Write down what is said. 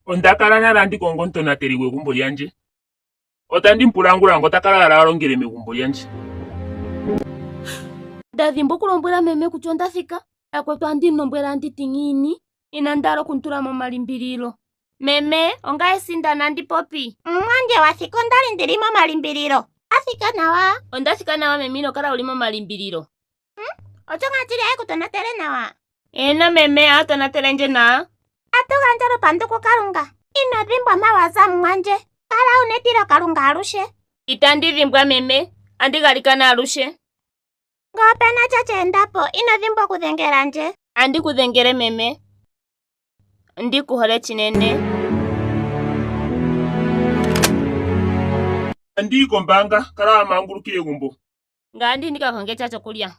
Onda kala nale andi kongo omutonateli gwegumbo lyandje. Otandi mu pula ngula ngo ta kala hala a longele megumbo lyandje. Nda dhimbwa okulombwela meme kutya onda thika. Yakwetu andi mu lombwele andi ti ngiini? Inandi hala okumutula momalimbililo. Meme, ongaye Sindana andi popi. Mumwandje wa thika onda li ndili momalimbililo. Wa thika nawa? Onda thika nawa meme, ino kala wu li momalimbililo. Osho ngaa chili aye ku tonatele nawa. Eeno meme, a tonatele ndje nawa. Atu gandja olupandu kuKalunga. Ino dhimbwa mpa wa za mumwandje. Kala wu na etilokalunga alushe. Itandi dhimbwa meme, andi galikana alushe. Ngele ope na sha sha enda po, ino dhimbwa okudhengela ndje. Andi ku dhengele meme. Ondi ku hole chinene. Andi yi kombaanga, kala wa mangulukila egumbo. Ngandi ndi ka konge sha shokulya.